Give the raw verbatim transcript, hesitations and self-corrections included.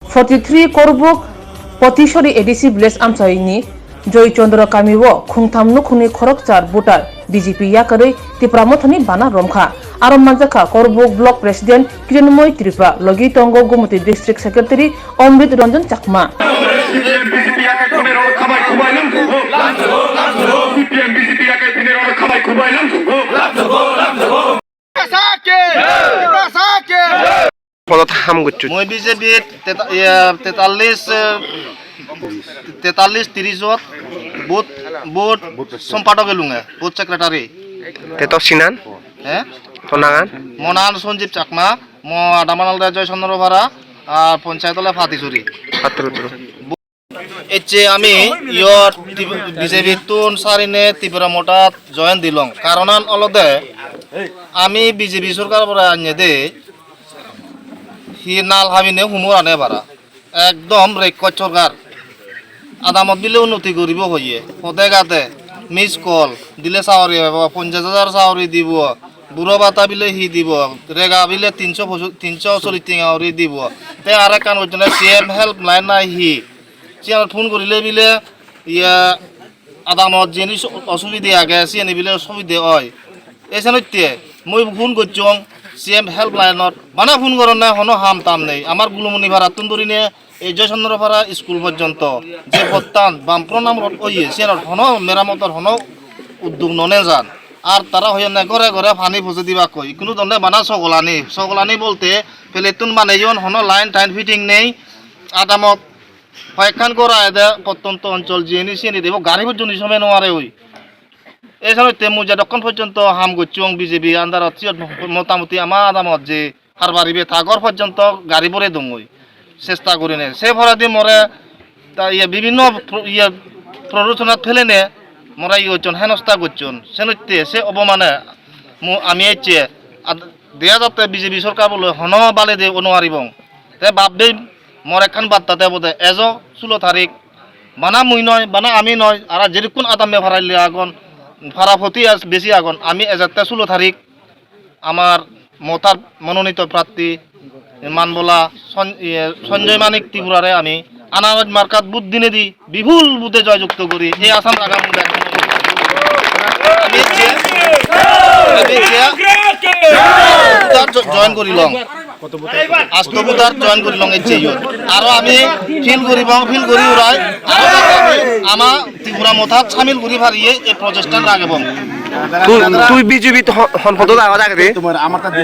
Forty three Korbuk Potisori A D C village amchaini Joy Chandra kami o khungtham nukhungni khorokchar voter B J P yakarwi Tipra Mothani bana romkha. Aro manjakha Korbuk Block President Kiranmoy Tripura, logi tongo Gomoti District Secretary Omrit Ranjan Chakma. Podot ham gocchot. Mui B J P teta-, iya, tetallis, eh, tetallis tirisot booth, booth sompadok elunge, booth secretary. Te to sinan? Eh? To nangan? Mo nangan Sanjeev Chakma, mo adaman olode Joy Chandra Para, ar ponchayat ole Patisuri. Patisuri. Ecche ami iyot B J P tun sarinei Tipra Mothat join dilong. Karonan olode ami B J P sorkar pore annede hi nal habinei humor ane para. Ekdom rekkoj sorkar. Adamot bile unnoti guribo hoye. Pode gade miss call dile saori pebo, ponchash hajar saori dibo. Buro bata bile hi dibo? Rega bile tinso posu-, tinso sollis tenga guri dibo. Te arekkan gojjone C M helpline na hi? Siyanot phone gorile bile, iye, adamot jeni su-, osubide age, siyeni bile subide oi. Esenotte mui phone gocchong C M helpline-ot. Bana phone goronne hono ham tam nei. Amar Gulumuni parattun dhorine ei Joychandra para school porjonto je pottan Bamfront amolot oye, siyanot hono meramotor hono uddog no nejan. Ar tara hoyonne gore gore pani pojei dibakkoi. Ikkunu donne bana sogolani. Sogolani bolte pelettun baneyon, hono line tine fitting nei. Adamot hoyekkan gor agede, Prottonto Onchol jiyeni siyeni debo gari pojjoni some no are oi. Ei senotte mui jedokkon pojjonto ham gocchong B J P under-ot, siyot motamuti ama adamot je harbaribe ta gor pojjonto gari bore dongoi, chesta gurinei. Se poredi more ta iye bibinno pro-, iye production-ot pelene more iye gocchon, henosta gocchon. Senotte se obomane mu-, ami ecche ad-, dega jatte B J P sorkar bole hono baledi no aribong. Te bab bei mor ekkan batta te obode, ejo sulo tarik, bana mui noi, bana ami noi, ara jedukkun adamme paralle agon, para poti as besi agon, ami ejette sulo tarik amar Mothat mononito prarthi Manbola Son-, iye, Sanjoy Manik Tripurare ami anaraj markat vote dinei di bipul vote-e joyjukto guri ei asam raga mui dekho. Ami ecche, ami ecche voter jo-, join gurilong. Asto voter join gurilong ecche iyot. Aro ami feel guribong, feel guri urai aro ami ama Tripura Mothat samil guri pariye ei prochesta ragebong. Tui, tui B J P-t hon, hon podot agot agede?